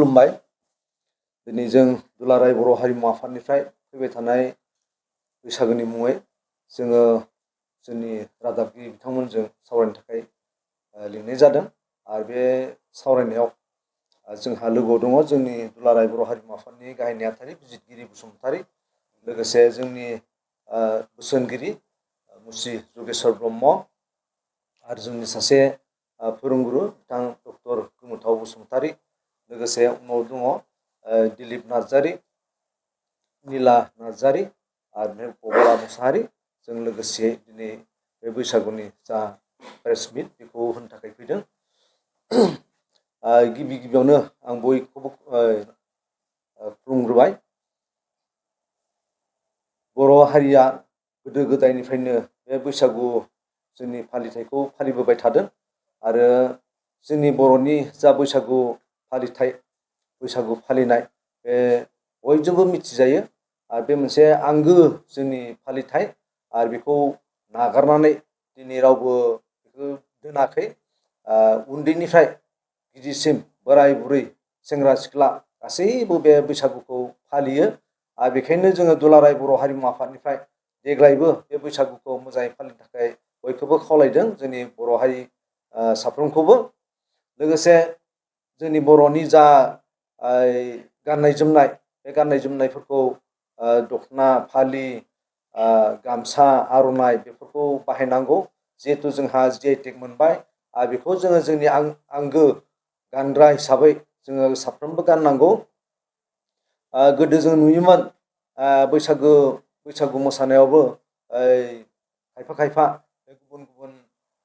खुलुमबाय। दिनै जों दुलाराय बर' हारिमु आफादनिफ्राय फैबाय थानाय बैसागोनि मुङै जोङो जोंनि रादाबगिरि बिथांमोनजों सावरायनो थाखाय लिंनाय जादों। आरो बे सावरायनायाव जोंहा लोगोआव दङ जोंनि दुलाराय बर' हारिमु आफादनि गाहाय नेहाथारि बिजितगिरि बसुमतारी, लोगोसे जोंनि बोसोनगिरि मुस्रि जगेस्वर ब्रह्म, आरो जोंनि सासे फोरोंगुरु बिथां डक्टर गोमोथाव बसुमतारी, लोगोसे उनाव दङ दिलीप नार्जारी, नीला नार्जारी आरो गगला मुसाहारी। जों लोगोसे दिनै बे बैसागुनि जा प्रेस मिट बेखौ होनो थाखाय फैदों। गिबियावनो आं बयखौबो खुलुमग्रोबाय। बर' हारिया गोदो गोदायनिफ्रायनो बे बैसागु जोंनि फालिथायखौ फालिबोबाय थादों। आरो जोंनि बर'नि जा बैसागु फालिथाय, बैसागु फालिनाय बे बयजोंबो मिथिजायो। आरो बे मोनसे आंगो जोंनि फालिथाय, आरो बेखौ नागारनानै दिनै रावबो बेखौ दोनाखै। उन्दैनिफ्राय गिदिरसिम बोराय बुरै सेंग्रा सिख्ला गासैबो बे बैसागुखौ फालियो। आरो बेखायनो जोङो दुलाराय बर' हारिमु आफादनिफ्राय देग्लायबो बे बैसागुखौ मोजाङै फालिनो थाखाय बयखौबो खावलायदों, जोंनि बर' हारि साफ्रोमखौबो। लोगोसे जोंनि बर'नि जा गाननाय जोमनाय, बे गाननाय जोमनायफोरखौ दख'ना, फालि, गामसा, आर'नाइ बेफोरखौ बाहायनांगौ। जिहेथु जोंहा GI/टेग मोनबाय, आरो बेखौ जोङो जोंनि आंगो गानग्रा हिसाबै जोङो साफ्रोमबो गाननांगौ। गोदो जों नुयोमोन बैसागु मोसानायावबो खायफा गुबुन गुबुन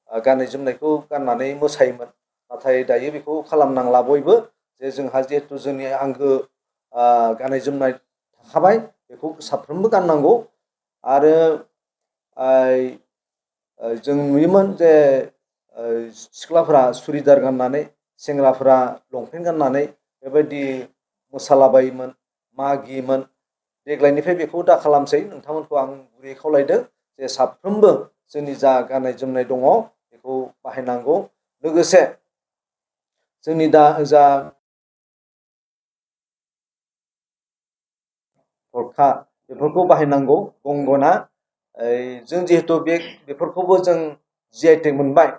गाननाय जोमनायखौ गाननानै मोसायोमोन। नाथाय दायो बेखौ खालामनांला बयबो, जे जोंहा जिहेथु जोंनि आंगो गाननाय जोमनाय थाखाबाय, बेखौ साफ्रोमबो गाननांगौ। आरो जों नुयोमोन जे सिख्लाफोरा सुरिदार गाननानै, सेंग्राफोरा लंपेन्ट गाननानै बेबायदि मोसालाबायोमोन, मागियोमोन। देग्लायनिफ्राय बेखौ दा खालामसै। नोंथांमोनखौ आं गुरैयै खावलायदों जे साफ्रोमबो जोंनि जा गाननाय जोमनाय दङ बेखौ बाहायनांगौ। लोगोसे जोंनि दा जा थरखा बेफोरखौ बाहायनांगौ, गंगना। जों जिहेथु बेफोरखौबो जों GI/टेग मोनबाय,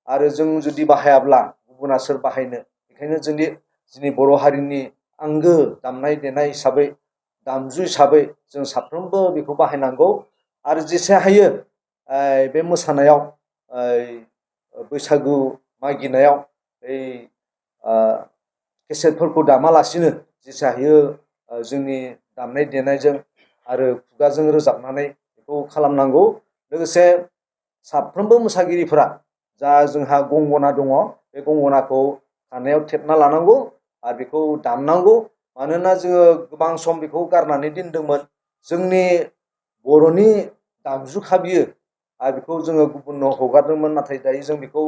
आरो जों जुदि बाहायाब्ला गुबुना सोर बाहायनो? बेखायनो जोंनि बर' हारिनि आंगो दामनाय देनाय हिसाबै, दामजु हिसाबै जों साफ्रोमबो बेखौ बाहायनांगौ। आरो जेसे हायो बे मोसानायाव, बैसागु मागिनायाव केसेटफोरखौ दामालासिनो जेसे हायो जोंनि दामनाय देनायजों आरो खुगाजों रोजाबनानै बेखौ खालामनांगौ। लोगोसे साफ्रोमबो मोसागिरिफोरा जा जोंहा गंगना दङ, बे गंगनाखौ खानायाव थेबना लानांगौ आरो बेखौ दामनांगौ। मानोना जोङो गोबां सम बेखौ गारनानै दोनदोंमोन। जोंनि बर'नि दामजुखा बियो, आरो बेखौ जोङो गुबुननो हगारदोंमोन। नाथाय दायो जों बेखौ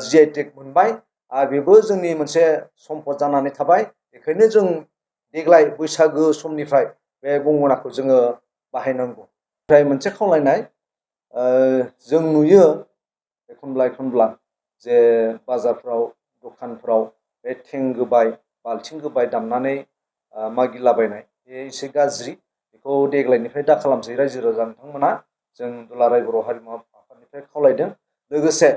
GI/टेग मोनबाय, आरो बेबो जोंनि मोनसे सम्पद जानानै थाबाय। बेखायनो जों देग्लाय बैसागो समनिफ्राय बे गंगनाखौ जोङो बाहायनांगौ। ओमफ्राय मोनसे खावलायनाय, जों नुयो एखनब्ला जे बाजारफ्राव, दखानफ्राव बे थेंगोबाय, बाल्थिं गोबाय दामनानै मागिलाबायनाय, बे एसे गाज्रि। बेखौ देग्लायनिफ्राय दा खालामसै रायजो राजा नोंथांमोना। जों दुलाराय बर' हारिमु आफादनिफ्राय खावलायदों। लोगोसे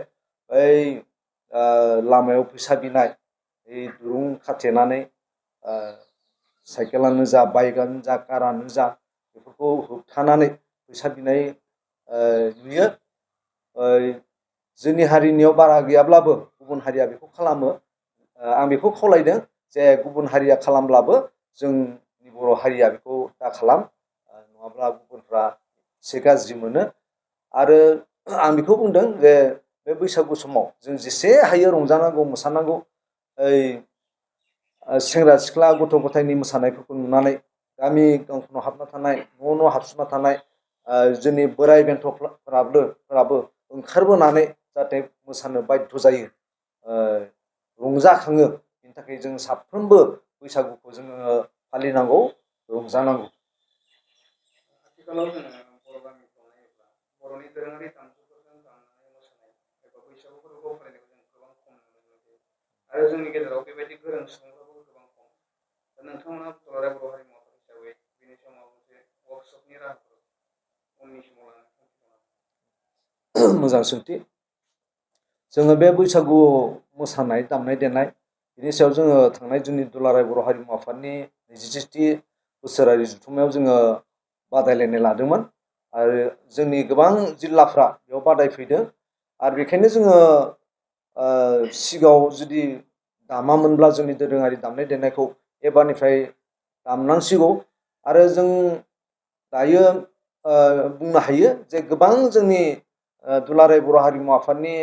लामायाव फैसा बिनाय, दुरुं खाथेनानै साइकेलानो जा, बाइकआनो जा, कारानो जा, बेफोरखौ होबथानानै फैसा बिनाय नुयो। जोंनि हारिनियाव बारा गैयाब्लाबो गुबुन हारिया बेखौ खालामो। आं बेखौ खावलायदों जे गुबुन हारिया खालामब्लाबो जोंनि बर' हारिया बेखौ दा खालाम, नङाब्ला गुबुनफ्रा एसे गाज्रि मोनो। आरो आं बेखौ बुंदों जे बे बैसागु समाव जों जेसे हायो रंजानांगौ, मोसानांगौ। सेंग्रा सिख्ला गथ' गथायनि मोसानायफोरखौ नुनानै गामि गांखनाव हाबना थानाय, न' हाबसोना थानाय जोंनि बोराइ बेन्थ'फोराबो ओंखारबोनानै जाहाथे मोसानो बाध्य जायो, रंजाखाङो। बेनि थाखाय जों साफ्रोमबो बैसागुखौ जोङो फालिनांगौ, रंजानांगौ। आथिखालाव जोङो बर' गामिफ्राव नायोब्ला बर'नि दोरोङारि दामजुफोरजों दामनानै मोसानाय एबा बैसागु फोरबोखौ फालिनायखौ जों गोबां खम नुनो मोनो। आरो जोंनि गेजेराव बेबायदि गोरों सुबुंफ्राबो गोबां खम। नोंथांमोना दुलाराय बर' हारिमु आफाद हिसाबै बेनि सायाव माबा मोनसे वर्कशपनि राहाफोर उननि समाव लानो थांखि दं नामा? मोजां सोंथि। जोङो बे बैसागु मोसानाय दामनाय देनाय बिनि सायाव जोङो थांनाय जोंनि दुलाराय बर' हारिमु आफादनि 27थि बोसोरारि जथुम्मायाव जोङो बादायलायनाय लादोंमोन आरो जोंनि गोबां जिल्लाफ्रा बेयाव बादायफैदों आरो बेखायनो जोङो सिगाङाव जुदि दामामोनब्ला जोंनि दोरोङारि दामनाय देनायखौ एबारनिफ्राय दामनांसिगौ आरो जों दायो बुंनो हायो जे गोबां जोंनि दुलाराय बर' हारिमु आफादनि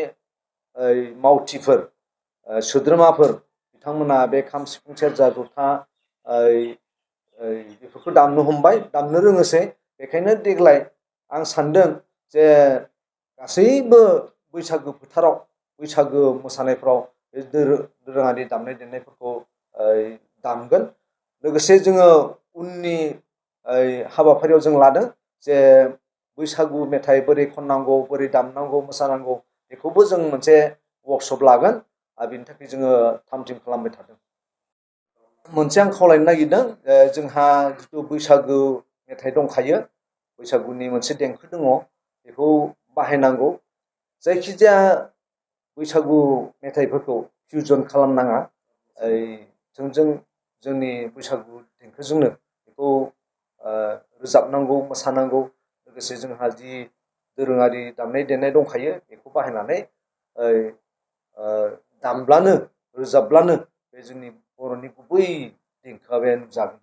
मावथिफोर सोद्रोमाफोर बिथांमोना बे खाम सिफुं सेरजा जथा बेफोरखौ दामनो हमबाय दामनो रोङोसै। बेखायनो देग्लाय आं सानदों जे गासैबो बैसागो फोथाराव बैसागो मोसानायफ्राव बे दोरोङारि दामनाय देनायफोरखौ दामगोन। लोगोसे जोङो उननि हाबाफारियाव जों लादों जे बैसागु मेथाइ बोरै खननांगौ बोरै दामनांगौ मोसानांगौ बेखौबो जों मोनसे वर्कशप लागोन आरो बेनि थाखाय जोङो थाम थिम खालामबाय थादों। मोनसे आं खावलायनो नागिरदों जोंहा जिथु बैसागु मेथाइ दंखायो बैसागुनि मोनसे देंखो दङ बेखौ बाहायनांगौ। जायखिजाया बैसागु मेथाइफोरखौ फिउजन खालामनाङा थोंजों जोंनि बैसागु देंखोजोंनो बेखौ रोजाबनांगौ मोसानांगौ। लोगोसे जोंहा जि दोरोङारि दामनाय देनाय दंखायो बेखौ बाहायनानै दामब्लानो रोजाबब्लानो बे जोंनि बर'नि गुबै देंखोआ बे नुजागोन।